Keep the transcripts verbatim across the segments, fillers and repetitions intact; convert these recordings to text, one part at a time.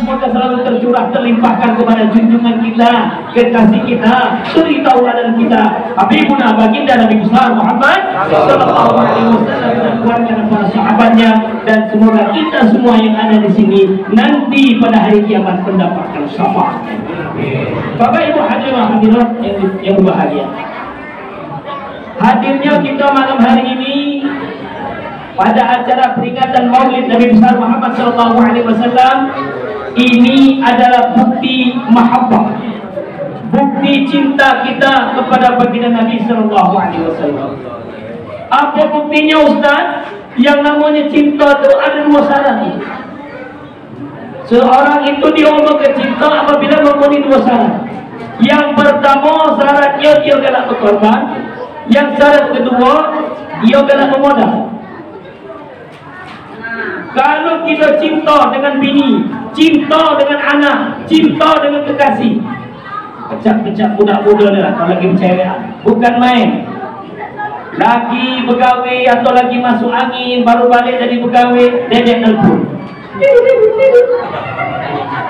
Semoga selalu tercurah terlimpahkan kepada junjungan kita, kekasih kita, suri tauladan kita, Habibuna Baginda Nabi Besar Muhammad sallallahu alaihi wasallam dan keluarga dan para sahabatnya, dan semoga kita semua yang ada di sini nanti pada hari kiamat mendapatkan syafaat. Bapak Ibu hadirin hadirat yang, yang berbahagia, hadirnya kita malam hari ini pada acara peringatan Maulid Nabi Besar Muhammad sallallahu alaihi wasallam ini adalah bukti mahabbah, bukti cinta kita kepada baginda Nabi sallallahu alaihi wasallam. Apa buktinya, Ustaz? Yang namanya cinta tu ada dua syarat. Seorang itu diomong ke cinta apabila memenuhi dua syarat. Yang pertama, syaratnya dia galak berkorban. Yang syarat kedua, dia galak memodal. Kalau kita cinta dengan bini, cinta dengan anak, cinta dengan kekasih, pecak-pecak budak muda ni lah, kalau lagi bercewek, bukan main. Lagi begawe atau lagi masuk angin, baru balik dari begawe, dedek nelpon.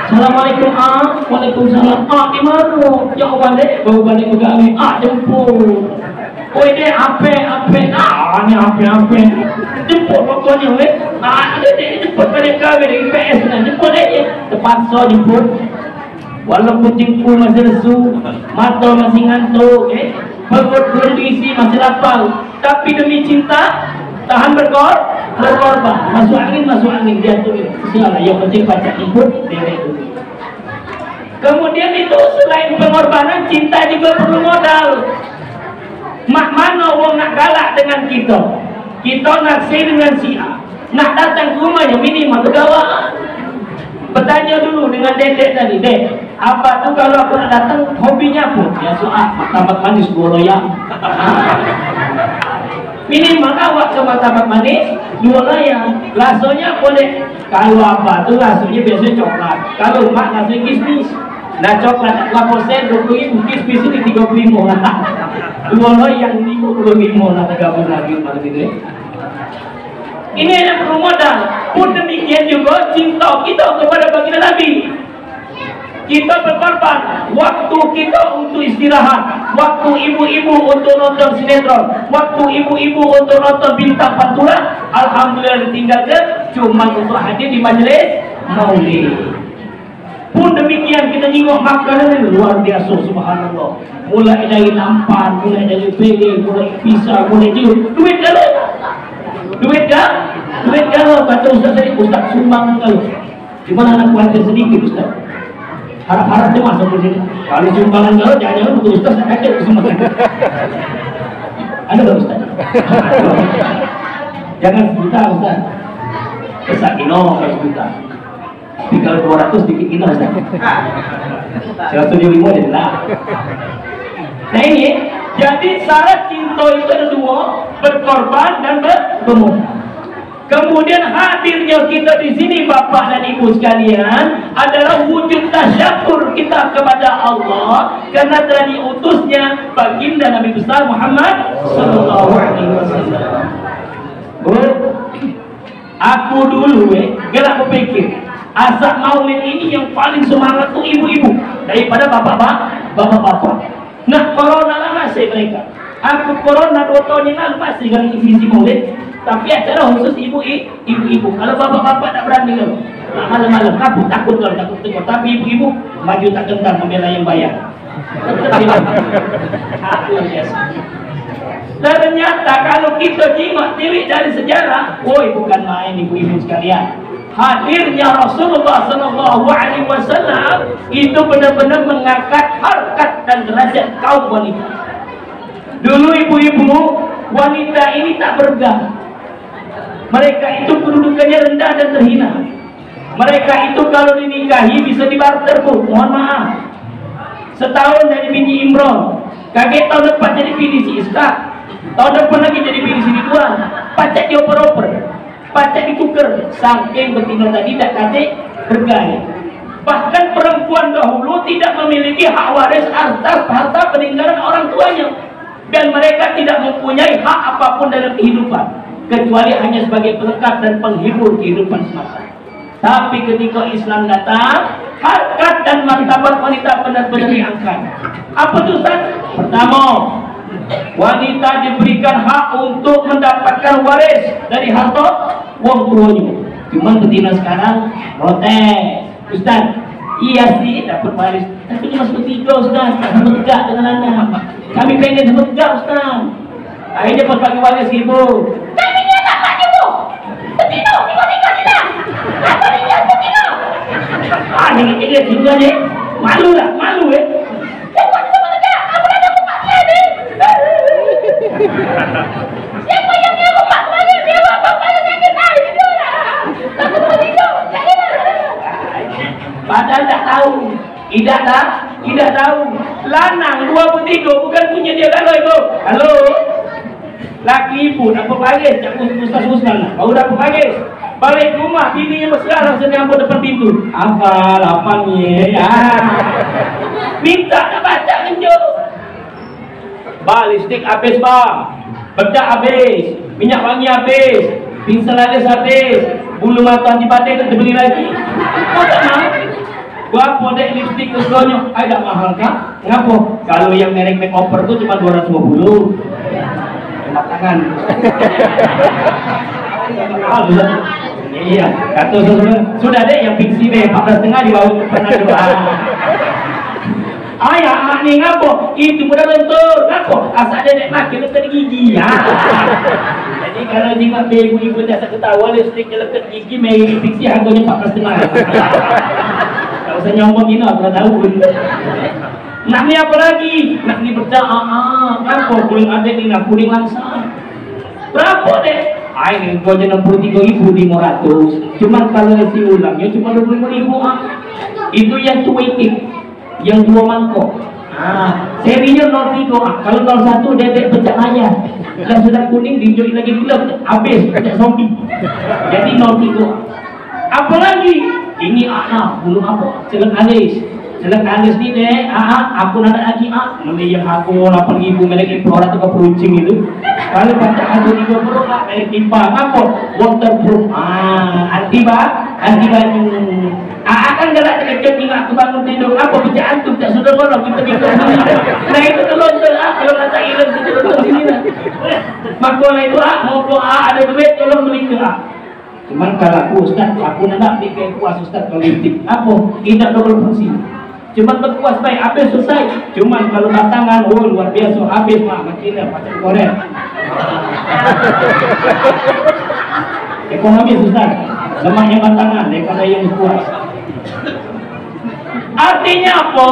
Assalamualaikum, ah. Waalaikumsalam, ah. Di mana? Jauh balik, baru balik begawe, ah, jemput. Oi, dek, ape, ape? Ah, ni ape, ape? Jemput pokoknya, weh. Ah, ada dek, jemput balik gawe dari I P S nah. Jemput dek je. Terpaksa jemput. Walaupun jengku masih lesu, mata masih ngantuk, eh, perut belum diisi, masih lapar. Tapi demi cinta, tahan berkor, berkorban. Masuk angin, masuk angin, dia tu. Sial lah, yang penting pacak ikut, dia tu. Kemudian itu selain pengorbanan, cinta juga perlu modal. Mak mano wong nak galak dengan kita? Kita naksir dengan si A. Nak datang ke rumahnya minimal begawan. Bertanya dulu dengan dedek tadi, "Dek, apa tu kalau aku nak datang, hobinya apa?" "Ya, soal martabak manis dua loyang." Minimal awak ke martabak manis dua loyang. Rasanya apa, Dek? Kalau apa tu rasanya biasanya coklat. Kalau mak rasanya kismis. Nah, coklat berapa sen? Dua puluh ribu. Kismis ini tiga puluh lima. Dua loyang lima puluh lima lah, tiga puluh lagi malam ini. Ini yang perlu modal. Pun demikian juga cinta kita kepada baginda Nabi. Kita berkorban waktu kita untuk istirahat, waktu ibu-ibu untuk nonton sinetron, waktu ibu-ibu untuk nonton bintang pantulan. Alhamdulillah ditinggalkan, cuma untuk hadir di majlis maulid. Pun demikian kita jingok makanan yang luar biasa, subhanallah. Mulai dari nampan, mulai dari pele, mulai pisang, mulai jeruk. Duit galo. Duit galo. Duit galo. Kata ustaz tadi, ustaz sumbang galo. Cuma anak kuatir sedikit, ustaz. Harap-harap cemas aku sini. Kalau sumbangan galo, jangan-jangan betul ustaz nak kacau semua. Ada tak, ustaz? Jangan sejuta, ustaz. Besar kino, kalau sejuta. Tapi kalau dua ratus, dikit kino, ustaz. Seratus tujuh lima je lah. Nah, ini, jadi syarat cinta itu ada dua, berkorban dan ber-, bermodal. Kemudian hadirnya kita di sini, Bapak dan Ibu sekalian, adalah wujud tasyakur kita kepada Allah karena telah diutusnya Baginda Nabi Besar Muhammad sallallahu alaihi wasallam. Bu, aku dulu, eh, gelak berpikir, asak maulid ini yang paling semangat tuh ibu-ibu daripada bapak-bapak, bapak-bapak. Nah, corona lah masih mereka. Aku corona dua tahun yang lalu masih kan isi-isi maulid. Tapi acara khusus ibu, i-, ibu-ibu. Kalau bapak-bapak tak berani kan. Nah, malam-malam kabut, takut kan, takut tengok. Tapi ibu-ibu maju tak gentar membela yang bayar. Luar biasa. Ternyata kalau kita jimat tilik dari sejarah, woi, bukan main ibu-ibu sekalian. Hadirnya Rasulullah sallallahu alaihi wasallam itu benar-benar mengangkat harkat dan derajat kaum wanita. Dulu ibu-ibu, wanita ini tak bergah. Mereka itu kedudukannya rendah dan terhina. Mereka itu kalau dinikahi bisa dibarter, Bu. Mohon maaf. Setahun jadi bini Imron, kagek tahun depan jadi bini si Iskak. Tahun depan lagi jadi bini si Ridwan. Pacak dioper-oper. Pacak dituker, saking betino tadi dak katik bergai. Bahkan perempuan dahulu tidak memiliki hak waris atas harta peninggalan orang tuanya, dan mereka tidak mempunyai hak apapun dalam kehidupan, kecuali hanya sebagai pelengkap dan penghibur kehidupan semata. Tapi ketika Islam datang, harkat dan martabat wanita benar-benar diangkat. Apa tu, Ustaz? Pertama, wanita diberikan hak untuk mendapatkan waris dari harta wong tuanya. Cuman betina sekarang protes. "Ustaz, iya sih dapat waris, tapi cuma sepertiga, Ustaz. Tak sama tegak dengan anak. Kami pengen sama tegak, Ustaz." Akhirnya pas bagi waris ibu. "Kami ni anak mak ibu. Betina, tiga-tiga tidak. Apa dia betina?" Ah, ni dia juga ni. Malu lah, malu, eh. Dia buat sama tegak. Apa dah dapat pakai ni? Siapa yang dia buat kemarin? Dia buat apa yang sakit? Ah, itu lah. Aku tak tidur. Jadi lah. Padahal tak tahu. Idak ta-, idak tahu. Lanang dua puluh tiga bukan punya dia kalau itu. Halo. Laki ibu dapat baris, cak Ustaz Usman. Baru dapat baris. Balik rumah, bini yang mesra langsung nyambut depan pintu. "Apa, lapang ye?" Ah. Minta tak baca, kenjuk. "Bah, lipstik habis, Bah. Bedak habis. Minyak wangi habis. Pinsel alis habis. Bulu mata di badan tak dibeli lagi." Kau tak mau? "Berapa, Dek, lipstik harganya?" "Ai, dak mahal, Kak." "Ngapo?" "Kalau yang merek makeover tu cuma dua ratus lima puluh." Kena tangan. Iya, kata saudara, "Sudah, Dek, yang pixi be, empat belas setengah di bawah pernah doa." Ayah, anak ni ngapo? Itu modal lentur. Ngapo? Asal dia naik makin lentur gigi. Ha. Jadi, kalau jimat be ibu-ibu dah tak ketawa, lipstik nyeleket gigi, merek pixi harganya empat belas setengah. Tak usah nyombong, Ina, aku dah tahu. Nak ni apa lagi? Nak ni bedak, ah, ah. Ngapo kuning adek ni, nak kuning langsat. Berapa, Dek? Ai, ni harganya enam puluh tiga ribu lima ratus. Cuman kalau isi ulangnya cuma dua puluh lima ribu, ah. Itu yang tua itu. Yang dua mangkok. Ah, serinya nol tiga, ah. Kalau nol satu, dia dek pecah raya. Lah sudah kuning, diinjak lagi gula, habis, pecah zombie. Jadi nol tiga. Apa lagi? Ini, ah, ah, bulu apa? Celek alis. Celek alis ni, Dek, ah, ah, aku nak lagi, ah. Meli yang aku lapan ribu, merek impor atau ke peruncing itu. Kalau pacak aku tiga puluh, ah, merek pipa. Ngapo? Waterproof. Ah, anti ba-, anti banyu. Ah, kan galak terkejut ni, aku bangun tidur. Apa pecah antum tak sudah bolong kita tidur sini. Nah, itu telur tu, ah, kalau kata ilang kita telur sini lah. Maka lah itu, ah, mumpung, ah, ada duit, tolong beli ke, ah. Cuman kalau aku, Ustaz, aku nak beli kain kuas, Ustaz, kalau itu. Apa? Tidak double fungsi. Cuman berkuas baik, habis selesai. Cuman kalau batangan, oh, luar biasa, habis, mak, mati dah, pacak korek. Ekonomi susah. Lemaknya batangan, daripada yang kuas. Artinya apa?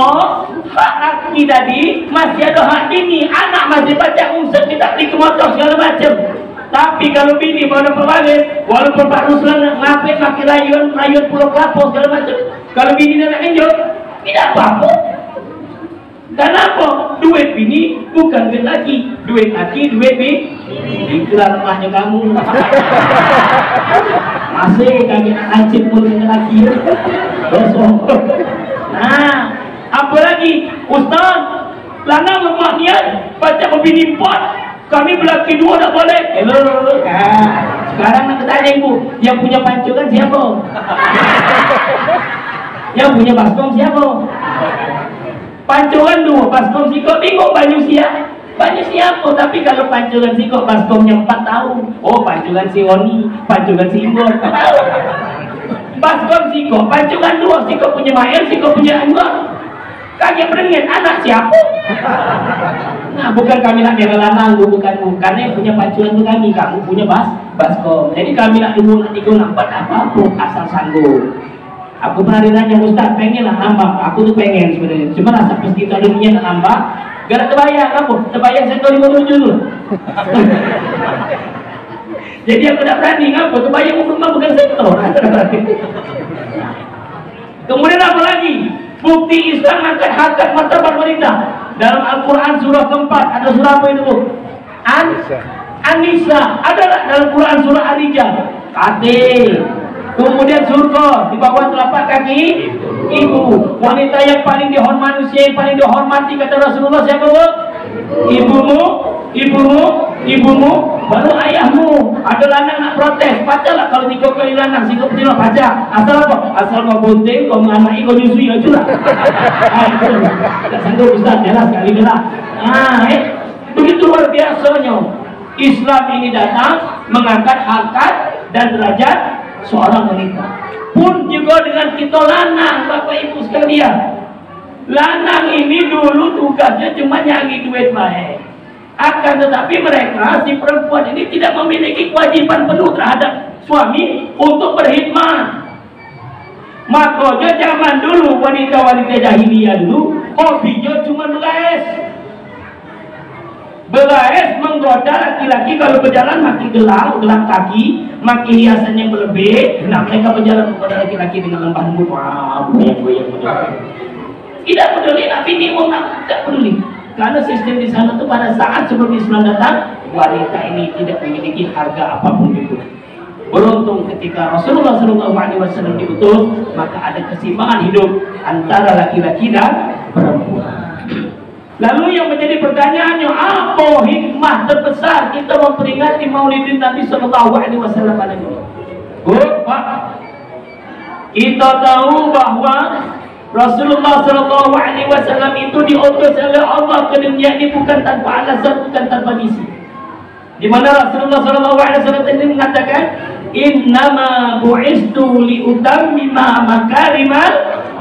Hak laki tadi masih ada hak bini, anak masih pacak ungsut minta beli ke motor segala macam. Tapi kalau bini baru dapat baris, walaupun Pak Ruslan nak ngapit makin rayuan, rayuan pulau kelapa segala macam, kalau bini dah nak ngenjot, tidak apa-apa. Karena apa? Duit bini bukan duit laki, duit laki, duit bini. Itulah lemahnya kamu. Masih kami nak hancur pun dengan laki. Kosong. Nah, apa lagi? Ustaz, lanang lemah niat, pacak bebini empat. Kami belaki dua dak boleh. Hello. Nah, sekarang nak tanya ibu, yang punya pancuran siapa? Yang punya baskom siapa? Pancuran dua, baskom sikok, bingung banyu siap. Banyu siapa? Tapi kalau pancuran sikok, baskomnya empat tahu. Oh, pancuran si Oni, pancuran si Imbon. Tahu. Baskom sikok, pancuran dua, sikok punya Mael, sikok punya Anwar. Kagek berengen, anak siapa? Nah, bukan kami nak bela lanang, bu, bukan, bukan. Yang punya pancuran tu kami, kamu punya bas, baskom. Jadi kami nak dua, nak tiga, nak empat, apa-apa, asal sanggup. Aku pernah ditanya, "Ustaz, pengen lah nambah?" Aku tu pengen sebenarnya. Cuma rasa pas kita ada niat nak nambah, gak ada terbayar apa? Terbayar setor lima tujuh tu. Jadi aku tak berani ngapa? Terbayar umur rumah bukan setor. Kemudian apa lagi? Bukti Islam angkat harkat martabat wanita. Dalam Al-Quran surah keempat, ada surah apa itu, Bu? An, An-Nisa. Ada tak dalam Quran surah Ar-Rijal? Ada. Kemudian surga di bawah telapak kaki ibu. Wanita yang paling dihormati, manusia yang paling dihormati, kata Rasulullah, siapa, Bu? Ibumu. Ibumu, ibumu, baru ayahmu. Ada lanang nak protes, pacak lah kalau tiga kali lanang, sikok betina pacak. Asal apa? Asal kau bunting, kau menganai, kau nyusui, ya itulah. Ah, itu. Tak sanggup Ustaz, jelas sekali lah. Ah, eh. Begitu luar biasanya. Islam ini datang mengangkat harkat dan derajat seorang wanita. Pun juga dengan kita lanang, Bapak Ibu sekalian. Lanang ini dulu tugasnya cuma nyari duit baik. Akan tetapi mereka, si perempuan ini tidak memiliki kewajiban penuh terhadap suami untuk berkhidmat. Makanya zaman dulu wanita-wanita jahiliyah dulu hobinya cuma belaes. Belaes menggoda laki-laki kalau berjalan pakai gelang, gelang kaki, pakai hiasan yang berlebih. Nah, mereka berjalan menggoda laki-laki dengan lemah lembut. Wah, goyang-goyang. Tidak peduli nak bini wong nak, tidak peduli. Karena sistem di sana tuh pada saat sebelum Islam datang, wanita ini tidak memiliki harga apapun itu. Beruntung ketika Rasulullah Shallallahu Alaihi Wasallam diutus, maka ada keseimbangan hidup antara laki-laki dan perempuan. Lalu yang menjadi pertanyaannya, apa hikmah terbesar kita memperingati Maulidin Nabi Shallallahu Alaihi Wasallam pada ini? Bu, Pak, kita tahu bahwa Rasulullah Shallallahu Alaihi Wasallam itu diutus oleh Allah ke dunia ini bukan tanpa alasan, bukan tanpa misi. Di mana Rasulullah Shallallahu Alaihi Wasallam tadi mengatakan, "Innama bu'istu li utammima makarimal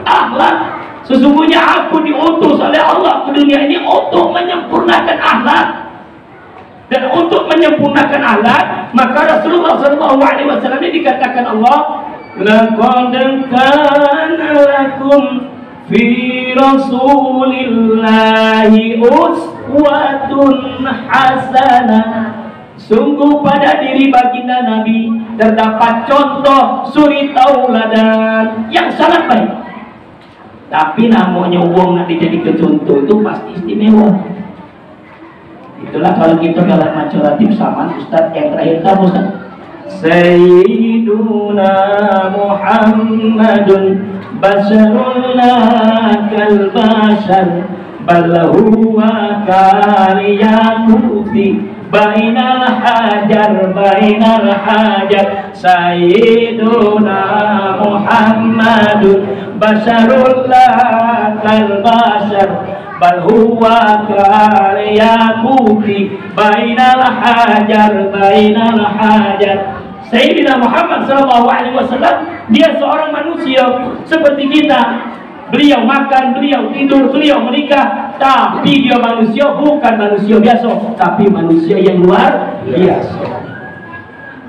akhlak." Sesungguhnya aku diutus oleh Allah ke dunia ini untuk menyempurnakan akhlak. Dan untuk menyempurnakan akhlak, maka Rasulullah Shallallahu Alaihi Wasallam ini dikatakan Allah, "Laqad kana lakum fi Rasulillahi uswatun hasanah." Sungguh pada diri baginda Nabi terdapat contoh suri tauladan yang sangat baik. Tapi namanya wong nak dijadikan contoh itu pasti istimewa. Itulah kalau kita dalam maco ratib saman Ustaz yang terakhir tahu Ustaz. Sayyiduna Muhammadun basyarun la kal basyar, bal huwa kal yaquti bainal hajar, bainal hajar. Sayyiduna Muhammadun basyarul la kal basyar, bal huwa kal yaquti bainal hajar, bainal hajar. Sayyidina Muhammad sallallahu alaihi wasallam, dia seorang manusia seperti kita. Beliau makan, beliau tidur, beliau menikah, tapi dia manusia, bukan manusia biasa, tapi manusia yang luar biasa.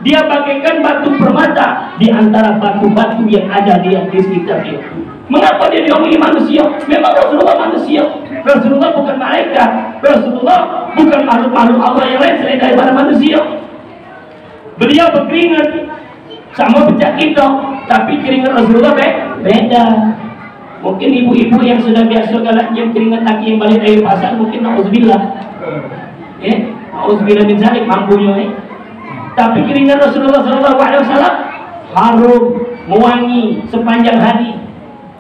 Dia bagaikan batu permata di antara batu-batu yang ada di, di sekitar dia. Mengapa dia diomongin manusia? Memang Rasulullah manusia. Rasulullah bukan malaikat. Rasulullah bukan makhluk-makhluk Allah yang lain selain daripada manusia. Beliau berkeringat sama pecak kita, tapi keringat Rasulullah be beda. Mungkin ibu-ibu yang sudah biasa galak nyium keringat laki yang balik dari pasar, mungkin nauzubillah. Eh, nauzubillah min zalik mampunyo, eh. Tapi keringat Rasulullah sallallahu alaihi wasallam harum, mewangi sepanjang hari.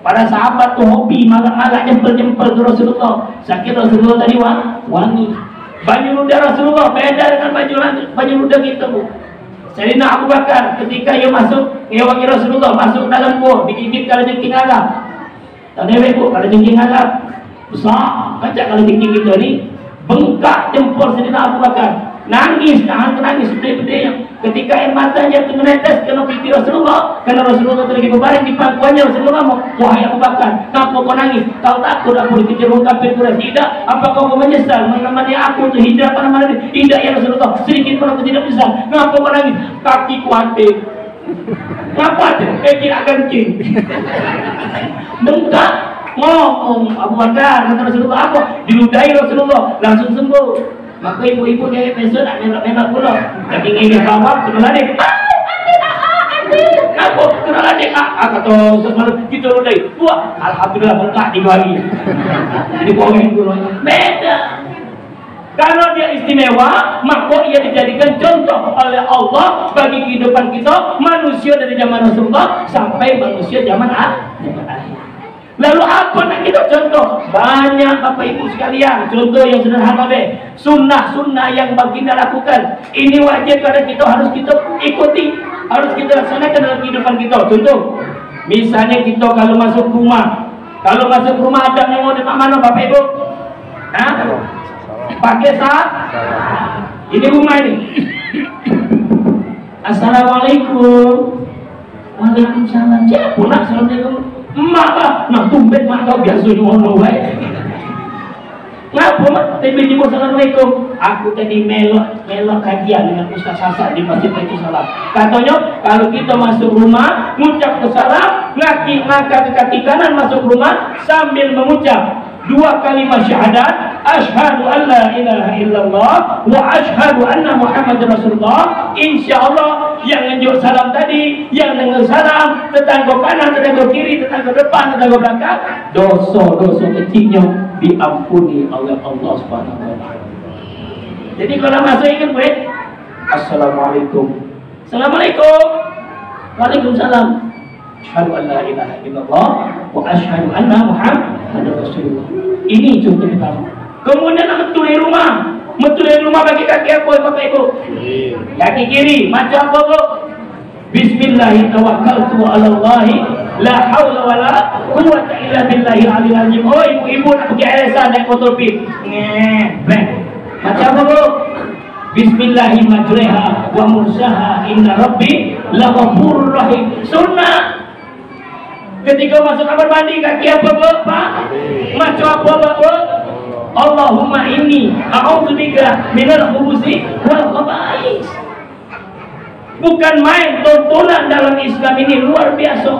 Para sahabat tu hobi malak-malak nyempel-nyempel tu Rasulullah. Sakit Rasulullah tadi wa-, wangi. Banyu ludah Rasulullah beda dengan banyu, banyu ludah kita, Bu. Sayyidina Abu Bakar ketika ia masuk, ngewangi Rasulullah masuk dalam gua, digigit kalau jengking Arab. Tak dewek, Bu, kalau jengking Arab besar, pacak kalau jengking kita ni bengkak jempol Sayyidina Abu Bakar. Nangis, tahan ke nangis, pedih-pedih. Ketika air matanya tu menetes kena pipi Rasulullah, karena Rasulullah tu lagi bebaring di pangkuannya, Rasulullah mau, "Wahai Abu Bakar, kenapa kau nangis? Kau takut aku dikejar orang kafir Quraisy?" "Tidak." "Apakah kau menyesal menemani aku untuk hijrah pada malam ini?" "Tidak, ya Rasulullah, sedikit pun aku tidak menyesal." "Kenapa kau nangis?" "Kaki kuatir." "Ngapa tu?" "Eh, kira kencing." Bengkak. Ngomong Abu Bakar, kata Rasulullah, apa? Diludahi Rasulullah, langsung sembuh. Maka ibu-ibu ni besok nak melak-melak pula. Tapi ngene bawah, kena lari. "Aku kena lari, Kak." Ah, kata Ustaz Malu, kita ludahi. Wah, alhamdulillah, bengkak tiga hari. Jadi boring dulu. Beda. Karena dia istimewa, maka ia dijadikan contoh oleh Allah bagi kehidupan kita, manusia dari zaman Rasulullah sampai manusia zaman ah-, zaman akhir. Lalu apa nak kita contoh? Banyak, Bapak Ibu sekalian, contoh yang sederhana deh. Sunnah-sunnah yang baginda lakukan. Ini wajib pada kita, harus kita ikuti, harus kita laksanakan dalam kehidupan kita. Contoh, misalnya kita kalau masuk rumah, kalau masuk rumah ada yang mau dekat mana, Bapak Ibu? Hah? Pakai sa? Ini rumah ini. Assalamualaikum. Waalaikumsalam. Siapa nak assalamualaikum? Emak lah. Nah, tumben mak kau biasa ngono bae. Ngapa mak? Tiba-tiba assalamualaikum. Aku tadi melok, melok kajian dengan Ustaz Hasan di Masjid Baitul Salam. Katanya, kalau kita masuk rumah, ngucap ke salam, ngaki ngangkat ke kaki kanan masuk rumah sambil mengucap dua kalimat syahadat, asyhadu an la ilaha illallah wa asyhadu anna Muhammadar Rasulullah. Insya Allah, yang ngenjuk salam tadi, yang dengar salam, tetangga kanan, tetangga kiri, tetangga depan, tetangga belakang, dosa-dosa kecilnya diampuni oleh Allah Subhanahu wa Taala. Jadi, kalau masuk, ingat baik, Assalamualaikum. Assalamualaikum. Waalaikumsalam. Asyhadu an la ilaha illallah wa asyhadu anna Muhammadar Rasulullah. Ini contoh pertama. Kemudian nak metu dari rumah. Metu dari rumah pakai kaki apa, Bapak Ibu? Kaki kiri. Macam apa, Bu? Bismillahi tawakkaltu ala Allahi la haula wala quwwata illa billahil aliyil azim. Oh, ibu-ibu nak pergi arisan naik motor pit. Ngebek. Macam apa, Bu? Bismillahi majreha wa mursaha inna rabbi laghafurur rahim. Sunnah. Ketika masuk kamar mandi, kaki apa, Bu? Pak? Maco apa, Pak, Bu? Allahumma inni a'udzubika minal khubusi wal khaba'is. Bukan main, tontonan dalam Islam ini luar biasa.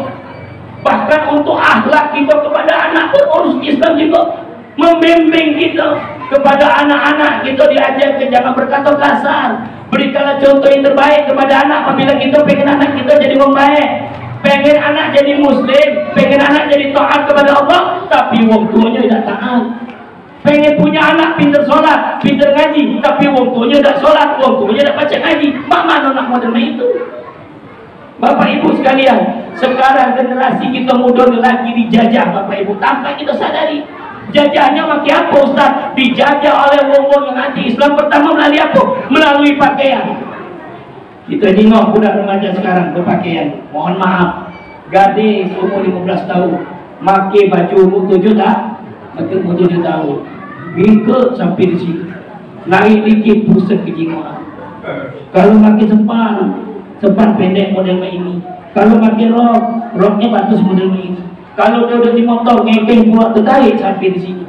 Bahkan untuk akhlak kita kepada anak pun harus Islam juga membimbing kita. Kepada anak-anak kita diajarkan jangan berkata kasar. Berikanlah contoh yang terbaik kepada anak apabila kita pengen anak kita jadi orang baik. Pengen anak jadi muslim, pengen anak jadi taat kepada Allah, tapi wong tuanya tidak taat. Pengen punya anak pinter sholat, pinter ngaji, tapi wong tuanya tidak sholat, wong tuanya tidak baca ngaji. Mak mana nak model mak itu? Bapak Ibu sekalian, sekarang generasi kita muda ni lagi dijajah, Bapak Ibu, tanpa kita sadari. Jajahnya makai apa, Ustaz? Dijajah oleh wong-wong yang anti Islam. Pertama melalui apa? Melalui pakaian. Kita jingok budak remaja sekarang berpakaian. Mohon maaf, gadis umur lima belas tahun, makai baju umur tujuh tak? Makai umur tujuh tahun. Bingkut sampai di sini. Naik dikit, pusat ke jingok. Kalau makai sepan, sepan pendek model mak ini. Kalau makai rok, roknya batas model mak ini. Kalau duduk di motor, ngekeh pula tertarik sampai di sini.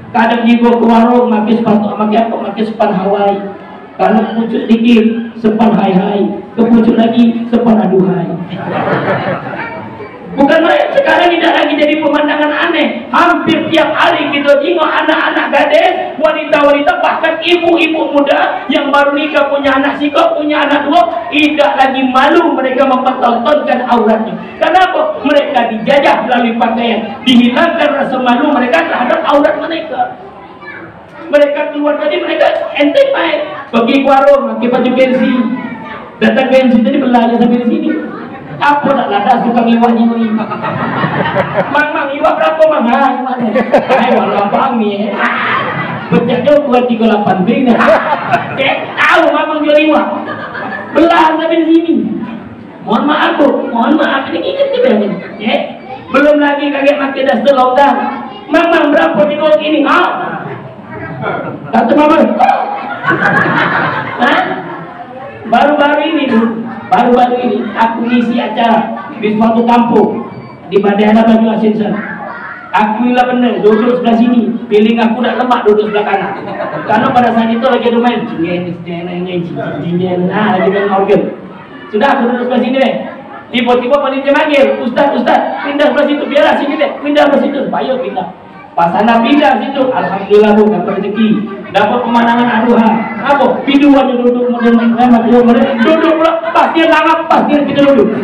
Kadang juga ke warung, makai sepatu, makai apa, makai sepan Hawaii. Kalau pucuk dikit, sepan hai-hai. Ke pucuk lagi, sepan aduhai. Bukan main, sekarang ini lagi jadi pemandangan aneh. Hampir tiap hari kita tengok anak-anak gadis, wanita-wanita, bahkan ibu-ibu muda yang baru nikah, punya anak sikok, punya anak dua, tidak lagi malu mereka mempertontonkan auratnya. Kenapa? Mereka dijajah melalui pakaian, dihilangkan rasa malu mereka terhadap aurat mereka. Mereka keluar tadi, mereka enteng baik. Pergi ke warung, pakai baju gengsi. Datang gengsi tadi, belah je sampai di sini. Apa nak ladas tukang iwak ni? Mang, mang, iwak berapa, mang? Ha, iwak ni. Hai, wala abang ni. Pecaknya ukuran tiga lapan B ni. Eh, tahu mamang jual iwak. Belah sampai di sini. Mohon maaf, Bu. Mohon maaf. Ini ingat kita ni. Ya. Belum lagi kaget makai daster longgar. Mamang, berapa di kau ini? Ha? Kata mamang. Ha? Baru-baru ini, Bu. Baru-baru ini aku ngisi acara di suatu kampung. Di Badai ada Banyu Asin sana. Aku ilah bener, duduk sebelah sini. Piling aku dak lemak duduk sebelah kanan. Karena pada saat itu lagi ada main. Jinggen, jinggen, jinggen, jinggen. Ah, lagi main organ. Sudah, aku duduk sebelah sini deh. Tiba-tiba panitia manggil, "Ustaz, Ustaz, pindah sebelah situ, biarlah sini deh, pindah sebelah situ." Ayo pindah. Pas sana pindah situ, alhamdulillah, Bu, dapat rezeki. Dapat pemandangan aduhan. Apa? Biduan duduk model main, duduk pula, pasti langap, pasti kita duduk.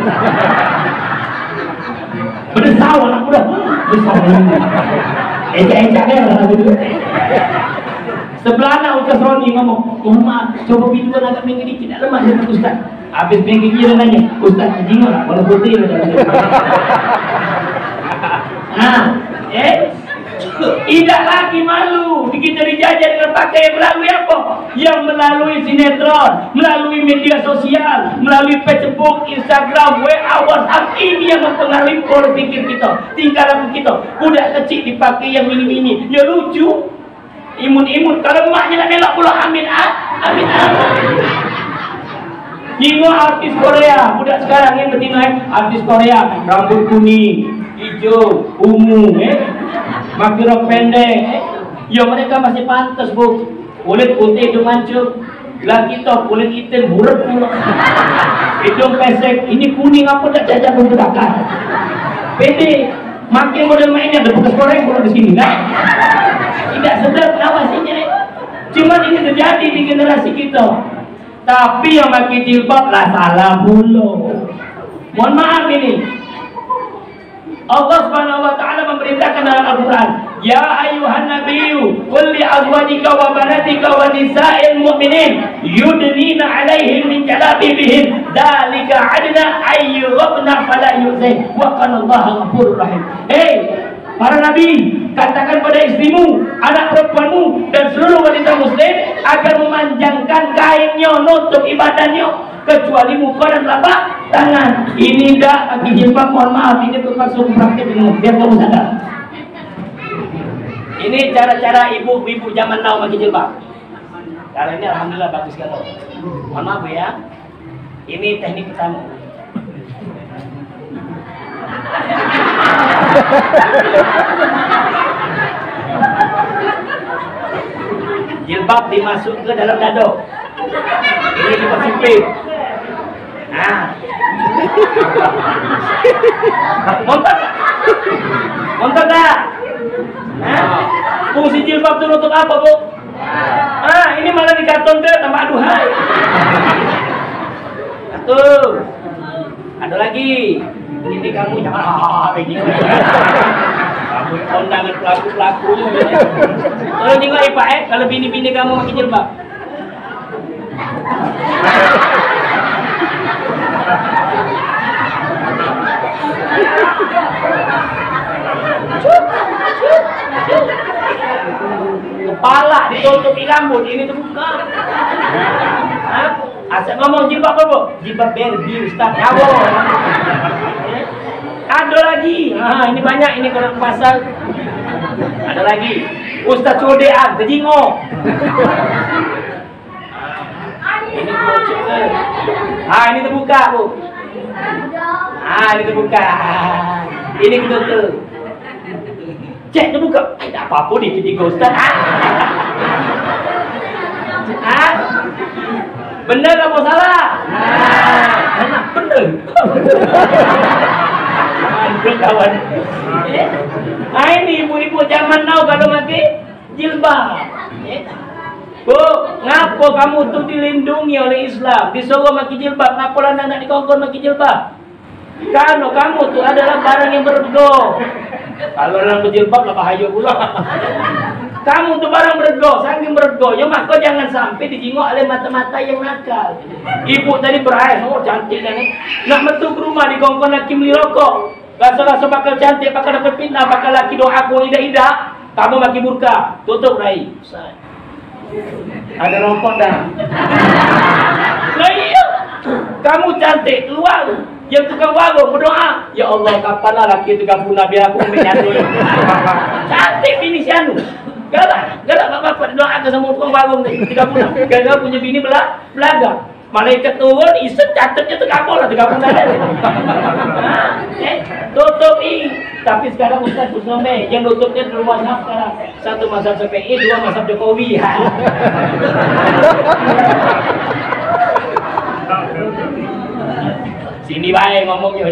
Bedesau anak muda. Bedesau anak muda. Ejak-ejak dia lah dulu. Sebelah anak Ustaz Roni ngomong, "Uma, coba video agak minggir dikit, tak lemak dia, Ustaz." Habis minggir dia nanya, "Ustaz, jingok tak? Warna putih." Nah, Eh? Idak lagi malu. Kito dijajah dengan pakaian melalui apo? Yang melalui sinetron, melalui media sosial, melalui Facebook, Instagram, W A, WhatsApp. Ini yang mempengaruhi pola pikir kito, tingkah laku kito. Budak kecik dipakai yang mini-mini, yo lucu. Imut-imut, kalu emaknyo nak melok pulo, amin, ah, amin, ah. Jingok artis Korea, budak sekarang ni betino, eh, artis Korea, rambut kuning, ijo, ungu, eh, make rok pendek, eh. Yo, mereka masih pantes, Bu. Kulit putih, hidung mancung. Lah kito kulit item, burek pulo. Hidung pesek, ini kuning apo dak, cacat pun terbakar. Pede, makin model mainnya ada bekas goreng pulo di sini, nah. Tidak sedap ngawasinye. Cuman ini terjadi di generasi kito. Tapi yang pakai jilbab lah salah pulo. Mohon maaf ini. Allah Subhanahu wa taala memerintahkan dalam Al-Qur'an, "Ya ayyuhan nabiyyu, qul li azwajika wa banatika wa nisa'il mu'minin yudnina 'alaihin min jalabibihin, dzalika adna ay yu'rafna fala yu'zain, wa kana Allahu ghafurur rahim." Hei, para nabi, katakan pada istrimu, anak perempuanmu, dan seluruh wanita muslim agar memanjangkan kainnya, nutup ibadahnya, kecuali muka dan telapak tangan. Ini dak pakai jilbab, mohon maaf, ini terpaksa aku praktek dulu, biar kamu sadar. Ini cara-cara ibu-ibu zaman now pakai jilbab. Kalau ini alhamdulillah bagus kali. Mohon maaf, Bu, ya. Ini teknik pertama. Jilbab dimasuk ke dalam dado. Ini dipersempit. Nah. Montok tak? Montok tak? Nah. Fungsi jilbab tu nutup apa, Bu? Ah, ini malah dikaton ke tambah aduhai. Satu. Ada lagi. Ini kamu jangan hahaha begini. Kamu kondangan pelaku-pelaku. Kalau tengok, eh, Pak, eh, kalau bini-bini kamu pakai jilbab. Kepala ditutupi rambut, ini terbuka. Hah? Asal ngomong jilbab apa? Jilbab Barbie, Ustaz. Nyawa. Ada lagi. Ha, ini banyak ini kalau ke pasar. Ada lagi. Ustaz Codean, tejingok. Ini kerucut ke? Ha, ini terbuka, Bu. Ha, ini terbuka. Ini ketutup. Cek, terbuka. Eh, tak apa-apa ni ketika Ustaz. Ha? Ha? Bener apa salah? Ha, enak bener. Aduh, kawan. Ha, ini ibu-ibu zaman now kalau mati jilbab. Bu, ngapo kamu tu dilindungi oleh Islam? Disuruh maki jilbab, ngapo lanang nak dikongkon maki jilbab? Karena kamu tu adalah barang yang berego. Kalau orang berjilbab lah bahaya pula. Kamu tu barang berego, saking berego. Ya maka jangan sampai dijingok oleh mata-mata yang nakal. Ibu tadi berair, oh cantik dah ni. Nak metu ke rumah dikongkon laki beli rokok. Rasa-rasa bakal cantik, bakal dapat fitnah, bakal laki doa ku idak-idak, kamu maki murka, tutup rai. Ada rokok dah. Lah iya. Kamu cantik, keluar. Yang tukang warung berdoa, "Ya Allah, kapan lah laki tu gabung Nabi aku ambil nyatu." Cantik bini si anu. Galak, galak bapak-bapak doa ke sama tukang warung tu, digabung. Gara-gara punya bini bela-, belaga. Malaikat turun, isep catetnyo tegabung lah, tegabung tadi. Eh, tutup i. Tapi sekarang Ustaz Gus Nombe yang nutupnya dua mazhab sekarang. Satu mazhab Syafi'i, dua mazhab Jokowi. Sini bae ngomongnyo.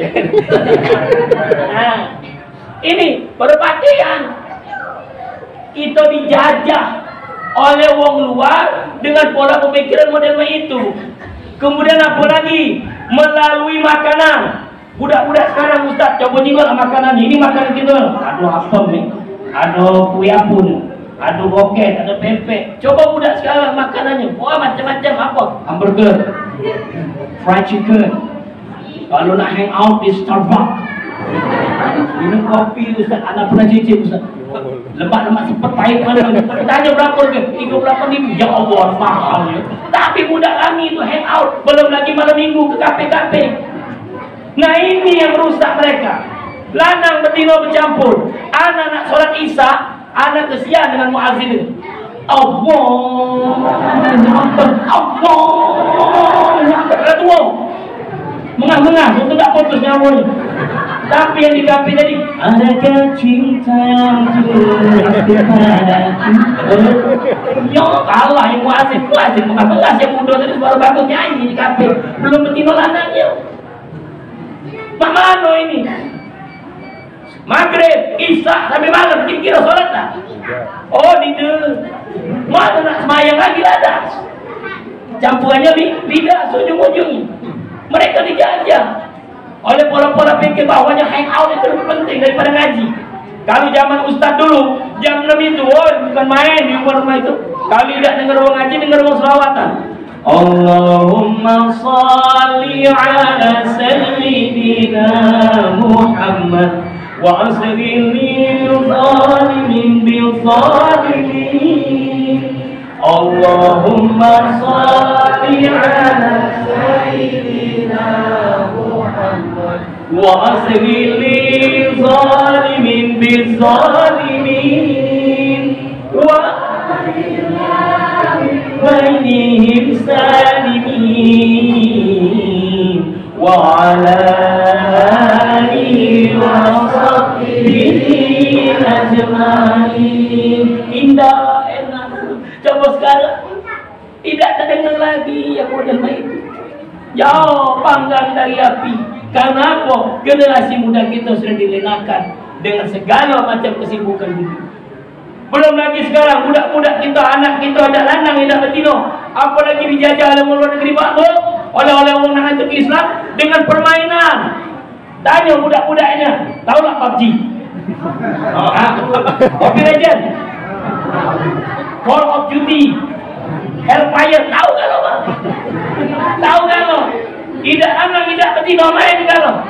Nah, ini baru pakaian. Kita dijajah oleh wong luar dengan pola pemikiran model mak itu. Kemudian apa lagi? Melalui makanan. Budak-budak sekarang, Ustaz, coba jingoklah makanan. Ini makanan kita. Ada apem ni. Ada kue apun. Ada roket, ada pempek. Coba budak sekarang makanannya. Wah, macam-macam apa? Hamburger. Fried chicken. Kalau nak hang out di Starbucks. Minum kopi, Ustaz, anak pernah cicip, Ustaz. Lemak-lemak sepet pahit mana? Tanya berapa harga? Tiga puluh delapan ribu. Ya Allah, mahal ya. Tapi budak kami tu hang out, belum lagi malam minggu ke kafe-kafe. Nah, ini yang rusak mereka. Lanang betino becampur. Anak nak sholat Isya, anak kesian dengan muazin itu. Allah Akbar, Allah Akbar. Dah tua. Mengah-mengah, itu tak putus nyawa ni. Tapi yang di kafe tadi, adakah cinta yang tulus kepadaku? Ya, kalah yang muazin. Muazin mengah-mengah, yang muda tadi baru bagus nyanyi di kafe. Belum betino lanangnya. Mak mano ini? Maghrib, Isya, sampai malam, kira-kira sholat tak? Oh, tidak. Mana nak semayang lagi lah dah. Campurannya li, lidah, seujung-ujung. Mereka dijajah oleh pola-pola pikir bahwanya hang out itu lebih penting daripada ngaji. Kalau zaman ustaz dulu, jam enam itu, oh, bukan main di rumah-rumah itu. Kalau tidak dengar orang ngaji, dengar orang selawatan. Allahumma salli ala sayyidina Muhammad wa asri lil zalimin bil zalimin. Allahumma salli ala sayyidina Muhammad wa asri lil zalimin bil zalimin. Wa bainihim salimin. Wa ala alihi wa sahbihi ajmain. Indah, enak. Coba sekarang. Tidak terdengar lagi yang model mak itu. Jauh panggang dari api. Karena apa? Generasi muda kita sudah dilenakan dengan segala macam kesibukan dunia. Belum lagi sekarang budak-budak kita, anak kita, anak lanang, anak betino, apalagi dijajah oleh luar negeri, Pak, tu, oleh-oleh orang nak masuk Islam dengan permainan. Tanya budak-budaknya, tahu tak PUBG? Ha? Mobile Legend? Call of Duty? Hellfire? Tahu galo, Bang? Tahu galo? Idak anak, idak betino main galo.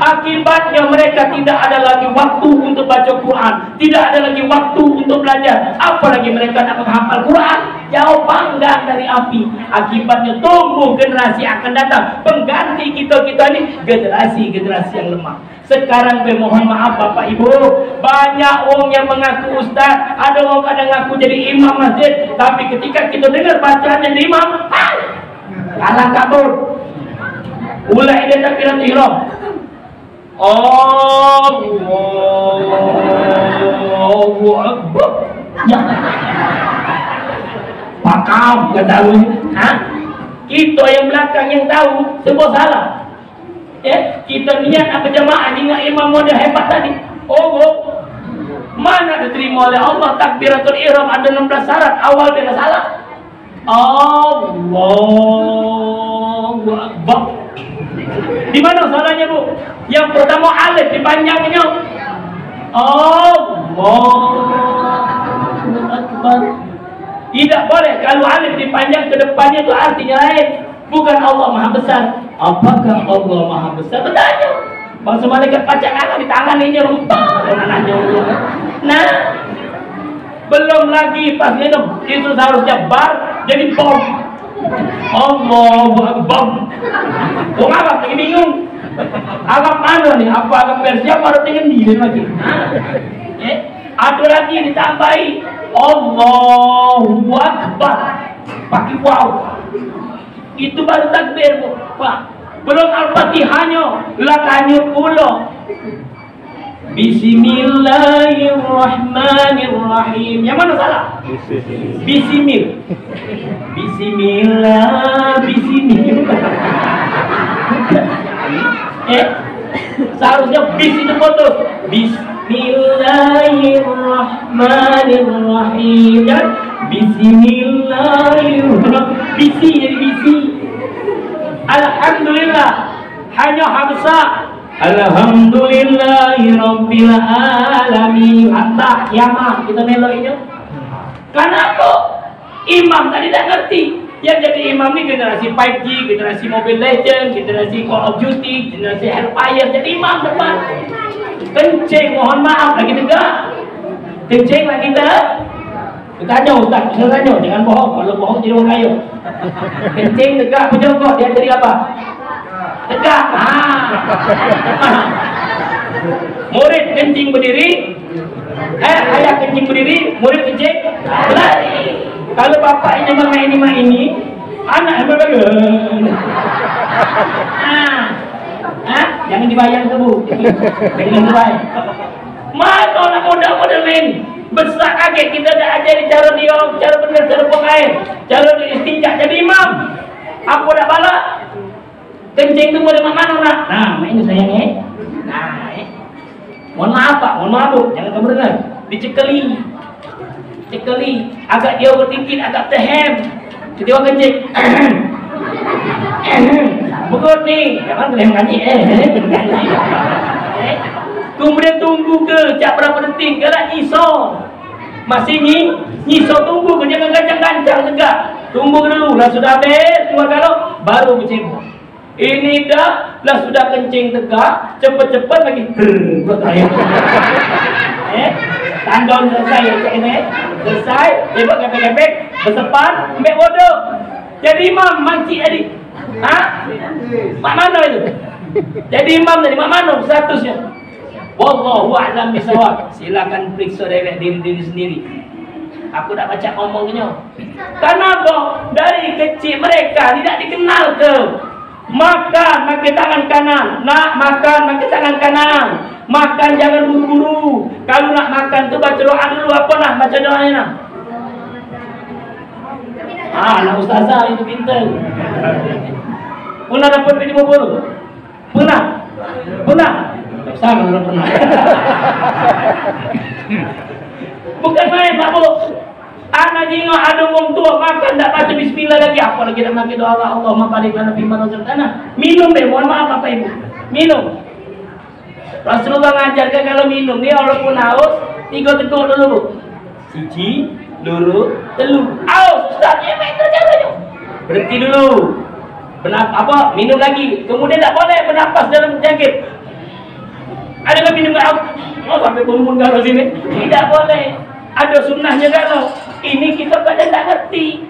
Akibatnya mereka tidak ada lagi waktu untuk baca Quran, tidak ada lagi waktu untuk belajar, apalagi mereka nak menghafal Quran. Jauh panggang dari api. Akibatnya tumbuh generasi akan datang pengganti kita-kita ni, generasi-generasi yang lemah. Sekarang be, mohon maaf Bapak Ibu, banyak wong yang mengaku ustaz, ada wong kadang ngaku jadi imam masjid, tapi ketika kita dengar bacaan dari imam, hai, kalang kabut. Ulai dia takbiratul ihram. Allahu Akbar. Ya. Pakam kata lu. Ha? Kita yang belakang yang tahu, semua salah. Eh, kita niat apa jamaah nengok imam model hebat tadi. Oh, oh. Mana diterima oleh Allah takbiratul ihram ada enam belas syarat, awal dia salah. Allahu Akbar. Di mana salahnya, Bu? Yang pertama alif dipanjangnya. Allahu Akbar. Tidak boleh kalau alif dipanjang ke depannya itu artinya lain. Bukan Allah Maha Besar. Apakah Allah Maha Besar? Bertanya. Bangsa malaikat pacak kalah di tangan ini rumpah. Nah, belum lagi pas minum, itu seharusnya bar jadi bom. Allahu Akbar. Wong Arab lagi bingung. Arab mana ni? Apa Arab Persia, apa Arab dengan dia lagi? Eh? Ada lagi ditambahi Allahu Akbar. Pakai waw. Itu baru takbir, Bu. Pak. Belum Al-Fatihahnya, lah tanya pula. Bismillahirrahmanirrahim. Yang mana salah? Bisimil. Bisimil. Bisimil. Eh? Seharusnya bis itu putus. Bismillahirrahmanirrahim. Kan? Bismillahirrahmanirrahim. Bisi jadi bisi. Alhamdulillah. Hanya Hamzah. Alhamdulillahirabbil alamin. Hatta kiamat kita melok itu. Kenapa? Imam tadi tak ngerti. Yang jadi imam ni generasi pub g, generasi Mobile Legend, generasi Call of Duty, generasi Hellfire. Jadi imam depan. Kencing, mohon maaf, lagi tegak. Kencing lagi tegak. Tanya ustaz, saya tanya, jangan bohong. Kalau bohong, jadi orang kaya. Kencing tegak, apa jongkok, dia jadi apa? Tegak. Ha. Murid kencing berdiri, eh, ayah kencing berdiri, murid kencing berlari. Kalau bapak ini mak ini, mak ini, anak yang berlari. Ha. Ha? Jangan dibayang tu, Bu. Jangan dibayang. Mano anak muda model main? Besak kaget kita dak ajari cara dia, cara bener, cara buang air, cara dia istinja jadi imam. Apa dak balak? Kencing tu boleh mak mano nak? Nah, mak ini sayang eh. Nah, eh. Mohon maaf pak, mohon maaf bu, jangan kamu dengar. Dicekeli. Cekeli, agak dia berdikit, agak tehem. Ketika kencing. Begot ni, jangan tehem ngaji. Eh, eh, eh. Kemudian tunggu ke, cak berapa detik, galak nyiso. Masih nyi, nyiso tunggu ke, jangan gancang-gancang, tegak. Tunggu ke dulu, lah sudah habis, keluar galak, baru bercebok. Ini dah, lah sudah kencing tegak, cepet-cepet lagi. Brrr, buat air. Eh, tandon selesai ya, cak ini. Selesai, tembak kepek-kepek, besepan, ambek bodoh. Jadi imam, mancik tadi. Ha? Mak mano itu? Jadi imam tadi, mak mano statusnya? Wallahu a'lam bishawab. Silakan periksa dewek diri-diri sendiri. Aku dak pacak ngomong ke nyo. Karena apa? Dari kecil mereka tidak dikenal ke makan pakai tangan kanan, nak makan pakai tangan kanan, makan jangan buru-buru. Kalau nak makan tu baca doa dulu, apa nah baca doanya nah? Ah, anak ustazah itu pintar. Pernah dapat duit lima puluh? Pernah? Pernah? Tak usah kalau pernah. Bukan main, Pak Bu. Anak jingok ada wong tua makan tak baca bismillah lagi, apalagi nak makan doa Allah, Allahumma barik lana fima razaqtana. Minum deh, mohon maaf Bapak Ibu. Minum. Rasulullah ngajarkan kalau minum ni walaupun haus, tiga teguk dulu, Bu. Siji, loro, telu. Aus, ustaz, ya, mek itu caranya. Berhenti dulu. Benap-, apa? Minum lagi. Kemudian tak boleh bernapas dalam jangkit. Ada kan minum aus? Oh, sampai bungun kalau sini. Tidak boleh. Ada sunnahnya kalau. Ini kita kadang tak ngerti.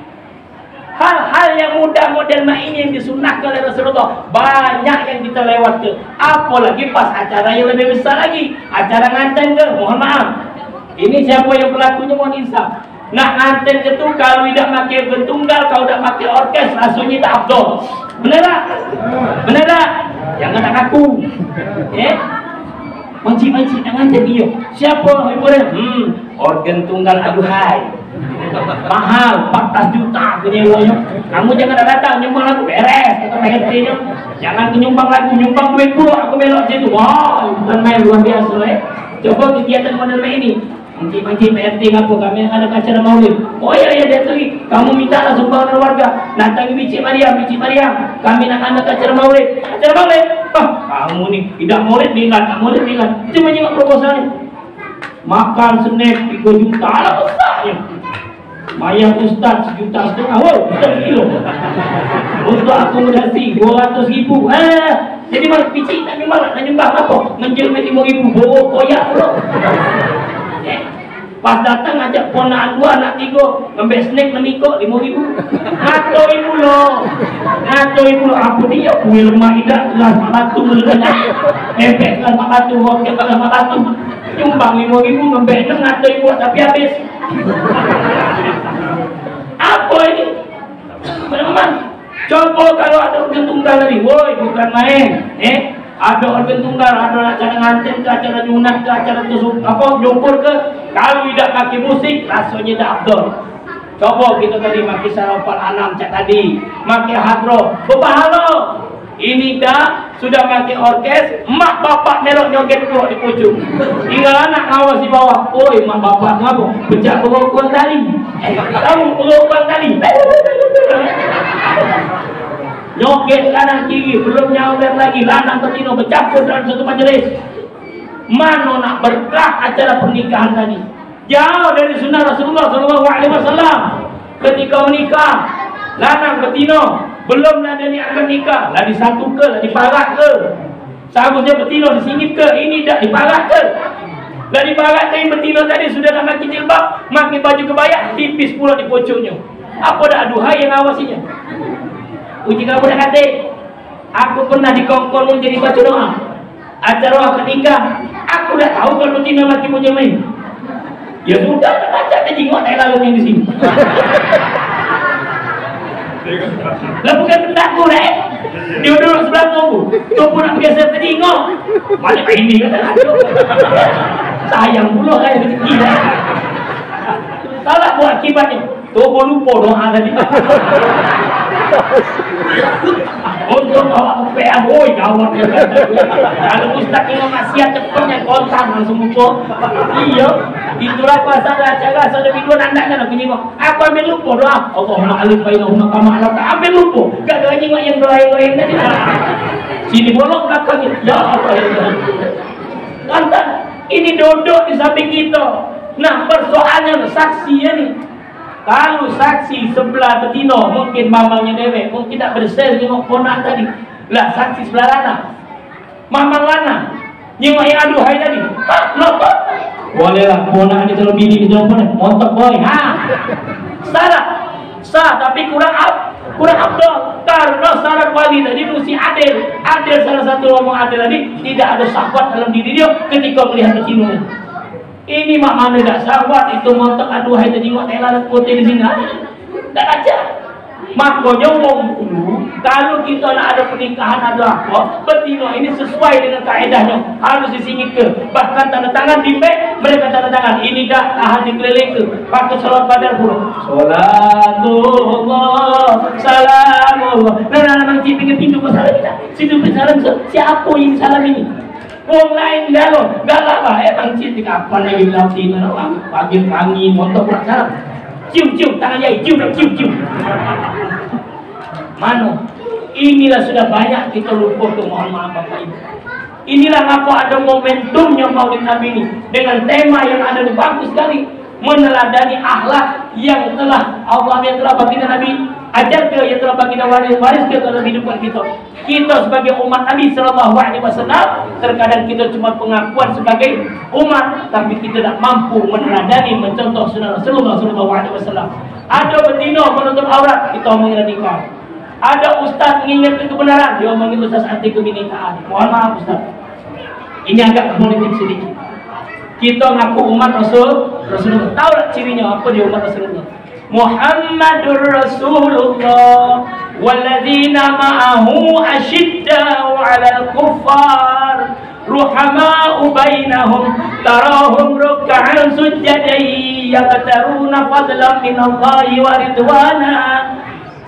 Hal-hal yang mudah model mak ini yang disunahkan oleh Rasulullah, banyak yang kita lewat ke. Apalagi pas acara yang lebih besar lagi, acara nganten ke, mohon maaf. Ini siapa yang pelakunya, mohon insaf. Nak nganten ke tu, kalau tidak pakai organ tunggal, kalau tidak pakai orkes, rasanya tak afdol. Benar tak? Benar tak? Jangan tak ngaku. Eh? Mancik-mancik nak nganten dia. Siapa? Ibu dia. Hmm, organ tunggal aduhai. Mahal, empat belas juta aku nyewanya. Kamu jangan dak datang, nyumbang lagu beres, kata P R T-nya. Jangan ke nyumbang lagu, nyumbang duit pula aku melok situ. Wah, bukan main, luar biasa, eh. Coba kegiatan model ini. Mancik-mancik P R T ngapo, kami nak ado acara maulid. Oh iya, iya, dia tu. Kamu mintalah sumbangan warga. Datangi Bicik Mariam, Bicik Mariam. Kami nak ado acara maulid. Acara maulid? Ah, kamu ni, tidak maulid, bilang, tak maulid, bilang. Itu menyingok proposal ni. Makan snack tiga juta, alah besarnya. Bayar ustaz sejuta setengah, wow, tiga kilo. Untuk akomodasi dua ratus ribu. Eh, jadi malah picik tak nyumbang, nak nyumbang apa? Ngenjil duit lima ribu, bawa koyak pula. Eh, pas datang ajak ponakan dua, anak tiga, ngambek snack enam ikok, lima ribu. Ngatoi pulo. Ngatoi pulo, apa dia? Kue lemak idak, gelas mak batu, meledak. Empek gelas mak batu, roket gelas mak batu. Nyumbang lima ribu, ngambek enam, ngatoi pulo, tapi habis. Apa ini? Teman-teman, coba kalau ada organ tunggal tadi, woi, bukan main, eh. Ada organ tunggal, ada acara nganten ke, acara nyunat ke, acara tu apa, nyukur ke, kalau tidak pakai musik, rasanya tidak afdol. Coba kita tadi pakai sarafal anam cak tadi, pakai hadroh, berpahala. Ini dah sudah pakai orkes, mak bapak melok nyoget pulo di pucuk. Tinggal anak ngawas di bawah. Oi, mak bapak ngapo? Pecah berokok tali. Kamu berokok tali. Nyoget kanan kiri, belum nyawer lagi, lanang betino bercampur dalam satu majelis. Mano nak berkah acara pernikahan tadi? Jauh dari sunnah Rasulullah sallallahu alaihi wasallam. Ketika menikah, Lanang betino belum lah ado niat akad nikah, lah disatuke, lah diparakke. Seharusnyo betino disinggitke, ini dak, diparakke. Lah diparakke, betino tadi sudah nak make jilbab, make baju kebaya, tipis pulo di pucuknyo. Apo dak aduhai yang ngawasinyo? Uji kamu dak katek. Aku pernah dikongkon jadi baca doa. Acara akad nikah, aku dak tahu kalu betino laki punya main. Ya sudah, dak pacak tejingok tai lalat yang di sini. Lah bukan kendakku deh. Dia duduk sebelah aku. Tu pun nak biasa tejingok. Mana ini kata aku. Sayang pula kan rezeki dah. Salah buat akibatnya. Tobo lupo doa tadi. Untuk awak P A, oi, gawat. Kalu ustaz ni maksiat, cepet yang kontan langsung lupo. Iyo, itulah pasal acara sudah video nandak kan aku nyingok. Aku ambil lupo doa. Allahumma alif bainahuma kama alafta. Ambil lupo. Gak ada nyingok yang doa-doa yang tadi. Sini bolong belakangnya. Ya Allah, ya Allah. Lantas, ini duduk di samping kita. Nah, persoalannya saksi ya ni. Kalu saksi sebelah betino, mungkin mamangnyo dewek, mungkin dak bersel nyingok ponak tadi. Lah, saksi sebelah lanang. Mamang lanang. Nyingok yang aduhai tadi. Ha, nonton. Bolehlah, ponak ni kalau bini ni jangan ponak. Montok boy. Ha. Salah. Sah, tapi kurang ab-, kurang afdal. Karena syarat wali tadi mesti adil. Adil salah satu ngomong adil tadi, tidak ada syahwat dalam diri dia ketika melihat betino. Ini mak mano dak syahwat itu montok, aduhai tadi mak tela putih di sini. Dak aja. Makonyo wong dulu, kalu kito nak ado pernikahan, ado apo, betino ini sesuai dengan kaedahnyo, harus disingitke. Bahkan tanda tangan di mek, mereka tanda tangan. Ini dak tahan dikelilingke, pake salawat badar pulo. Salatullah, salamullah. Nah, nah, nah, nang cik pinggir pintu, masalah kita. Situ salam, siapo ini salam ini? Wong lain galo, galak bae Bang Cit, kapan lagi latih, pagi, pagi, motor pulang salam. Cium, cium, tangan jari, cium, cium, cium. Mano? Inilah sudah banyak kita lupo tu, mohon maaf Bapak Ibu. Inilah ngapo ado momentumnyo Maulid Nabi ini, dengan tema yang ado ni bagus sekali, meneladani akhlak yang telah Allah, yang telah baginda Nabi ajarke, yang telah baginda waris, wariske dalam kehidupan kita. Kita sebagai umat Nabi sallallahu alaihi wasallam, terkadang kita cuma pengakuan sebagai umat, tapi kita dak mampu meneladani, mencontoh sunnah Rasulullah sallallahu alaihi wasallam. Ada betino menutup aurat, kita omongin radikal. Ada ustaz ngingatkan kebenaran, dia omongin ustaz anti kebinikaan. Mohon maaf, ustaz. Ini agak politik sedikit. Kita ngaku umat Rasul, Rasulullah. Tahu tak cirinya apa dia umat Rasulullah? Muhammadur Rasulullah walladzina ma'ahu asyidda'u 'alal kuffar ruhama'u bainahum tarahum ruk'an sujjadan yabtaguna fadlan minallahi wa ridwana.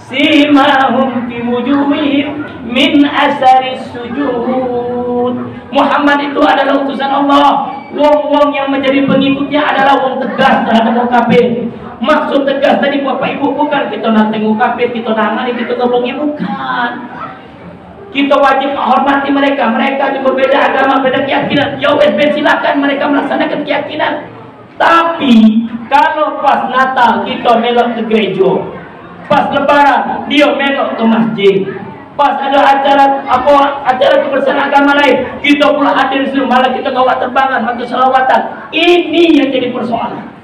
Simahum fi wujuhihim min asaris sujud. Muhammad itu adalah utusan Allah. Wong-wong yang menjadi pengikutnya adalah wong tegas terhadap wong kafir. Maksud tegas tadi, Bapak Ibu, bukan kita nak tengok kafir, kita nangani, kita toboki, bukan. Kita wajib menghormati mereka. Mereka itu berbeda agama, beda keyakinan. Ya wes, ben silakan mereka melaksanakan keyakinan. Tapi, kalu pas Natal kito melok ke gerejo, pas Lebaran dio melok ke masjid, pas ado acara apo, acara kebersihan agama lain, kito pulo hadir situ, malah kito gawa terbangan, bantu selawatan. Ini yang jadi persoalan.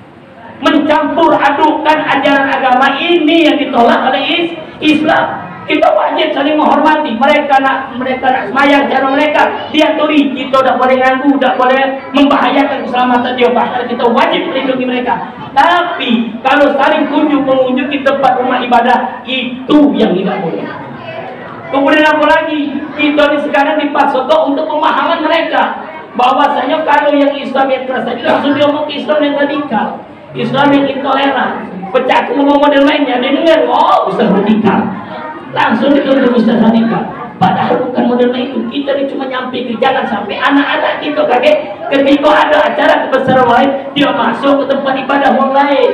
Mencampur adukkan ajaran agama ini yang ditolak oleh is-, Islam. Kita wajib saling menghormati. Mereka nak, mereka nak semayang cara mereka, diaturi. Kita dak boleh ganggu, dak boleh membahayakan keselamatan dia. Bahkan kita wajib melindungi mereka. Tapi kalau saling kunjung mengunjungi tempat rumah ibadah, itu yang tidak boleh. Kemudian apa lagi? Kita ni sekarang dipaksakan untuk pemahaman mereka, bahwasanya kalau yang Islam yang keras tadi langsung diomong ke Islam yang radikal. Islam yang intoleran. Pecah aku ngomong model lainnya, dia dengar, "Oh, Ustaz radikal." Langsung dituduh Ustaz radikal. Padahal bukan model itu. Kita ni cuma nyampe ke, jangan sampai anak-anak kita kaget ketika ada acara kebesaran lain, dia masuk ke tempat ibadah orang lain.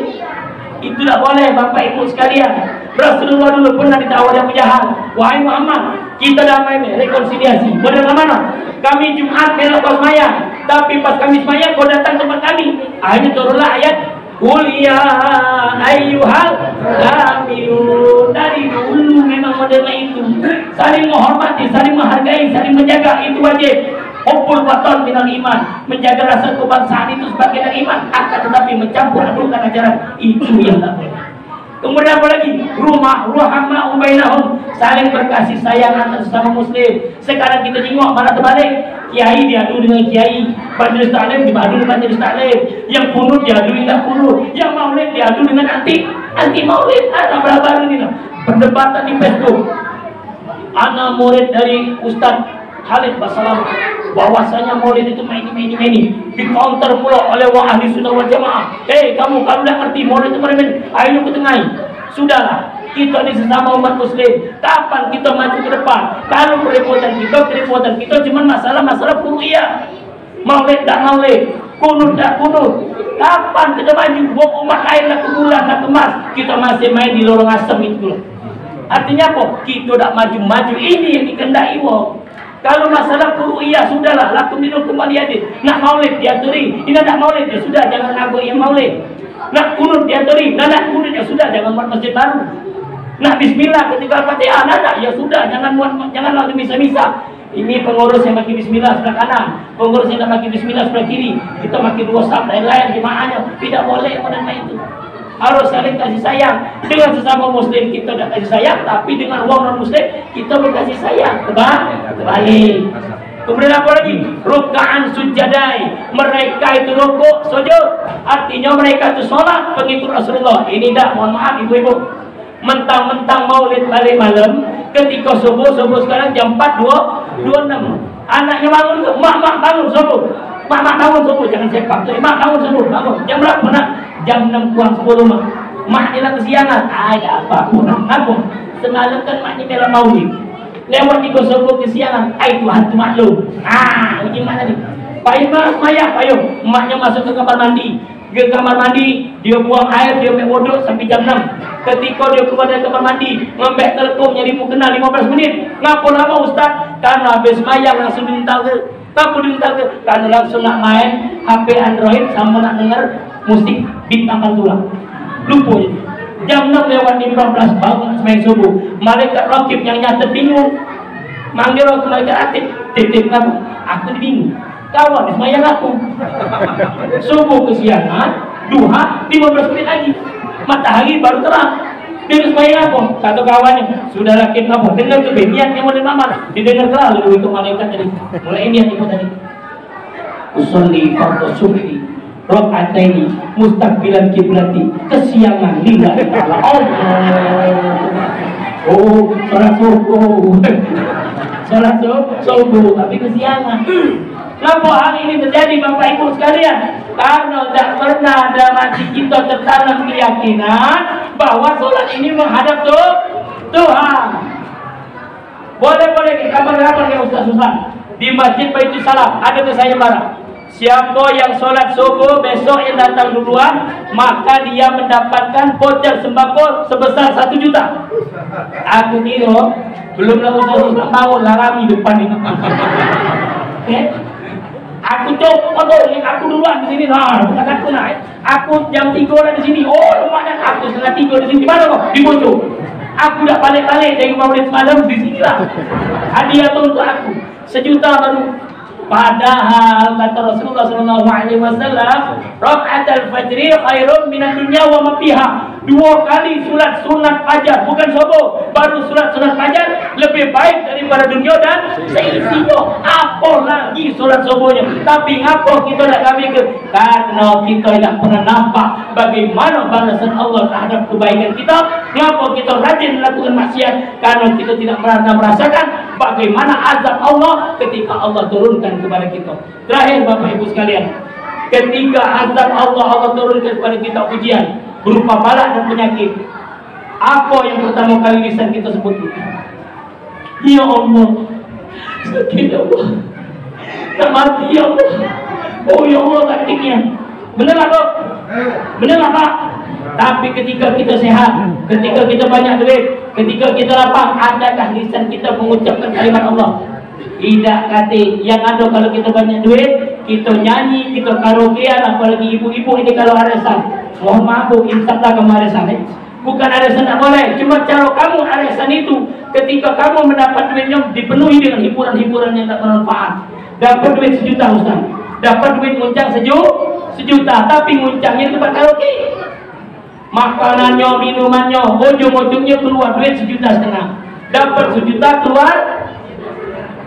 Itu tak boleh, Bapak Ibu sekalian. Rasulullah dulu pernah ditawari Abu Jahal, "Wahai Muhammad, kita damai ni, rekonsiliasi. Model mana? Kami Jumat melok kau semayang, tapi pas kami semayang kau datang tempat kami." Akhirnya turunlah ayat, "Qul ya ayyuhal kafirun." Dari Karena itu, saling menghormati, saling menghargai, saling menjaga itu wajib. Hubbul watan minal iman. Menjaga rasa kebangsaan itu sebagian dari iman. Akan tetapi mencampur adukkan ajaran itu yang tak boleh. Kemudian apa lagi? Rumah, ruhama bainahum, saling berkasih sayang antar sesama muslim. Sekarang kita jengok malah terbalik. Kiai diadu dengan kiai, majelis taklim diadu dengan majelis taklim. Yang kunut diadu dengan kunut. Yang maulid diadu dengan anti anti maulid. Ada baru-baru ni lah. Perdebatan di Facebook. Ana murid dari Ustaz Khalid Basalam, bahwasanya maulid itu main, main, main, di counter pula oleh wong ahli sunnah wal jamaah. Hei, kamu, kamu dak ngerti maulid itu main, main. Ayo, ku tengai. Sudahlah, kita ni sesama umat muslim. Kapan kita maju ke depan? Kalau kerepotan kita, kerepotan kita cuma masalah-masalah furu'iyah. Maulid dak maulid, kunut dak kunut. Kapan kita maju? Wong umat lain nak ke bulan, nak ke Mars, kita masih main di lorong asem itu lah. Artinya apa? Kita dak maju-maju. Ini yang dikehendaki wong. Kalau masalah furu'iyah, sudahlah, lakum dinukum waliyadin. Nak maulid diaturi, ini nak maulid, ya sudah, jangan ngagok yang maulid. Nak kunut diaturi, nak, nak kunut, ya sudah, jangan buat masjid baru. Nak bismillah ketika Al-Fatihah, nak, nak, ya sudah, jangan buat, jangan langsung misa-misa. Ini pengurus yang pakai bismillah sebelah kanan, pengurus yang tak pakai bismillah sebelah kiri. Kita pakai dua saf, lain-lain jemaahnya. Tidak boleh model main itu. Harus saling kasih sayang. Dengan sesama muslim kita dak kasih sayang, tapi dengan wong non muslim kita berkasih sayang. Keba-, kebalik. Kemudian apa lagi? Rukaan sujadai. Mereka itu rukuk, sujud. Artinya mereka itu sholat pengikut Rasulullah. Ini dak, mohon maaf ibu-ibu. Mentang-mentang maulid balik malam, ketika subuh, subuh sekarang jam empat dua, dua enam. Anaknya bangun ke, "Mak, mak, bangun subuh. Mak, mak, bangun subuh." Jangan sepak tu. "Mak, bangun subuh, bangun." "Jam berapa, nak?" "Jam enam kurang sepuluh, mak." "Mak ni lah kesiangan." "Ai, dak apa pun, nak apa? Semalam kan mak ni melak maulid. Lewat tiga subuh kesiangan." "Ai, Tuhan tu maklum." Ah, uji mak tadi. Payung lah, semayang, payung. Maknya masuk ke kamar mandi. Ke kamar mandi, dia buang air, dia ambil wuduk sampai jam enam. Ketika dia keluar dari kamar mandi, ngambek telepon nyari mukena lima belas menit. "Ngapo lama, Ustaz?" "Karena habis semayang langsung dientar ke." "Ngapo dientar ke?" "Karena langsung nak main H P Android sama nak denger musik Bintang Pantura." Lupa jadi. Jam enam lewat lima belas baru nak semayang subuh. Malaikat Rakib yang nyatet bingung. Manggil aku malaikat Atid, "Titip kamu." Aku ni bingung. Kawan semayang aku. Subuh kesiangan, duha, lima belas menit lagi. Matahari baru terang. Dia nak semayang apa? Kata kawannya, "Sudahlah, Kim, apa? Dengar tu, Beb, niat yang model mamat." Didengar ke lalu itu malaikat tadi. Mulai niat itu tadi. "Usolli fardhu subhi rak'ataini mustaqbilan kiblati." Kesiangan lillahi ta'ala. Allah. Oh, salat subuh. Salat su-, subuh, tapi kesiangan. Kenapa hal ini terjadi, Bapak Ibu sekalian? Karena tak pernah dalam hati kita tertanam keyakinan bahwa salat ini menghadap tu-, Tuhan. Boleh, boleh, kapan-kapan ya Ustaz Susan. Di Masjid Baitul Salam, ada ke saya marah. Siapa yang solat subuh besok yang datang duluan, maka dia mendapatkan voucher sembako sebesar satu juta. Aku kira, belum lah Ustaz Susan bangun, lah rami depan ni. Eh? Aku cok, aku, aku duluan di sini, nah, bukan aku nak, eh. Aku jam tiga dah di sini. Oh, lemak dah. Aku setengah tiga di sini. Di mana kau? Di Bocor. Aku dah balik-balik dari maulid semalam, di sinilah. Hadiah tu untuk aku. Sejuta baru. Padahal kata Rasulullah sallallahu alaihi wasallam, "Rak'atal fajri khairum minad dunya wa ma fiha." Dua kali sunat, sunat fajar, bukan subuh, baru sunat, sunat fajar lebih baik daripada dunia dan seisinya. Apa lagi sunat subuhnya? Tapi ngapa kita nak kami ke Karena kita tidak pernah nampak bagaimana balasan Allah terhadap kebaikan kita. Ngapa kita rajin melakukan maksiat? Karena kita tidak pernah merasakan bagaimana azab Allah ketika Allah turunkan kepada kita. Terakhir, Bapak Ibu sekalian, ketika azab Allah, Allah turunkan kepada kita ujian berupa bala dan penyakit, apa yang pertama kali lisan kita sebut? Ya Allah, sakit ya Allah. Nak mati ya Allah. Oh ya Allah, sakitnya. Bener lah, Bok? Bener lah, Pak? Tapi ketika kita sehat, ketika kita banyak duit, ketika kita lapang, adakah lisan kita mengucapkan kalimat Allah? Tidak, kate. Yang ada kalau kita banyak duit, kita nyanyi, kita karaokean, apalagi ibu-ibu ini kalau arisan. Mohon maaf, Bu, insaflah kamu arisan, eh. Bukan arisan tak boleh, cuma cara kamu arisan itu Ketika kamu mendapat duitnya dipenuhi dengan hiburan-hiburan yang tak bermanfaat. Dapat duit sejuta, Ustaz. Dapat duit nguncang seju-, sejuta, tapi nguncangnya di tempat karaoke. Makanannya, minumannya, ujung-ujungnya keluar duit sejuta setengah. Dapat sejuta, keluar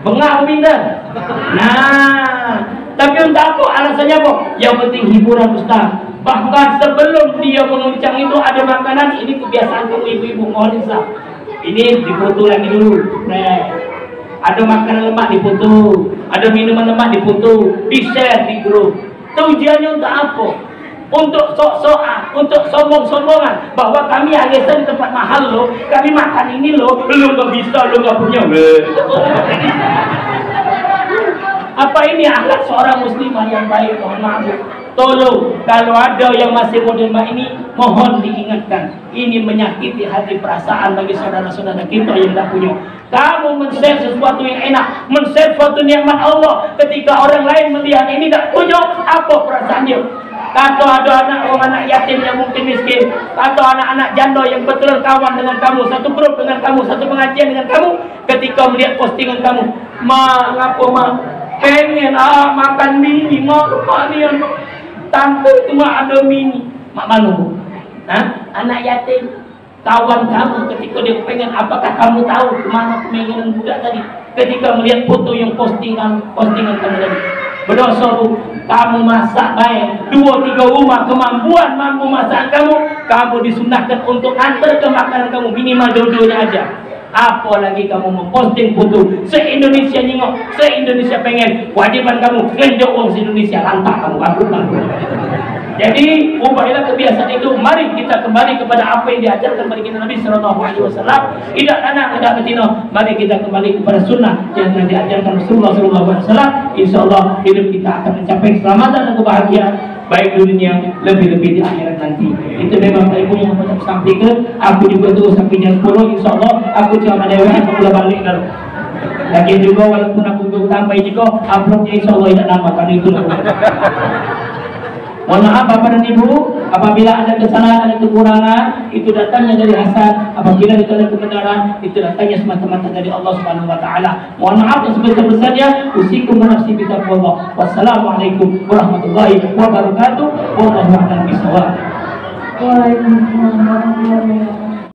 bengak, pinter. Nah, tapi untuk apa? Alasannya apa? Yang penting hiburan, Ustaz. Bahkan sebelum dia menguncang itu ada makanan, ini kebiasaan kamu ibu-ibu, mohon insaf. Ini difoto lagi dulu. Nah, ada makanan lemak difoto, ada minuman lemak difoto, di-share di grup. Tujuannya untuk apa? Untuk sok-sokan, untuk sombong-sombongan bahwa kami arisan di tempat mahal lo, kami makan ini lo, lo nggak bisa, lo nggak punya. Apa ini akhlak seorang muslimah yang baik? Mohon maaf, Bu. Tolong, kalau ada yang masih model mak ini, mohon diingatkan. Ini menyakiti hati perasaan bagi saudara-saudara kita yang tidak punya. Kamu men-share sesuatu yang enak, men-share suatu nikmat Allah, ketika orang lain melihat ini tak punya, apa perasaan dia? Kata ada anak, orang anak yatim yang mungkin miskin, kata anak-anak janda yang kebetulan kawan dengan kamu, satu grup dengan kamu, satu pengajian dengan kamu, ketika melihat postingan kamu, "Mak, ngapo, Mak?" "Pengen, ah, makan mie, Mak, Mak, ni, Mak." Tanpa itu, Mak, ada mie. Mak mano, Bu? Hah? Anak yatim. Kawan kamu ketika dia pengen, apakah kamu tahu kemana keinginan budak tadi? Ketika melihat foto yang postingan, postingan kamu tadi. Berdosa, Bu, kamu masak baik. Dua, tiga rumah kemampuan mampu masakan kamu, kamu disunahkan untuk antar ke makanan kamu, minimal dua-duanya aja. Apalagi kamu memposting foto, se-Indonesia nyingok, se-Indonesia pengen. Kewajiban kamu ngenjok wong se-Indonesia, lantak kamu, bangkrut, bangkrut. Jadi, ubahlah kebiasaan itu. Mari kita kembali kepada apa yang diajarkan kepada kita Nabi sallallahu alaihi wasallam. Tidak lanang, tidak betina. Mari kita kembali kepada sunnah yang telah diajarkan Rasulullah sallallahu alaihi wasallam. Insya Allah, hidup kita akan mencapai keselamatan dan kebahagiaan, baik di dunia, lebih-lebih di akhirat nanti. Itu memang Bapak Ibu yang dapat aku sampaikan. Aku juga tu sampai jam sepuluh, insya Allah aku ceramah dewek, aku dah balik lalu. Lagi juga, walaupun aku juga tambahi juga, uploadnya insya Allah tidak lama kali itu. Mohon maaf Bapak dan Ibu, apabila ada kesalahan, ada kekurangan, itu datangnya dari hasad. Apabila itu ada kebenaran, itu datangnya semata-mata dari Allah Subhanahu wa Taala. Mohon maaf yang sebesar-besarnya. Usikum wa nafsi bitaqwallah. Wassalamualaikum warahmatullahi wabarakatuh. Wallahu a'lam bishawab. Waalaikumsalam warahmatullahi wabarakatuh.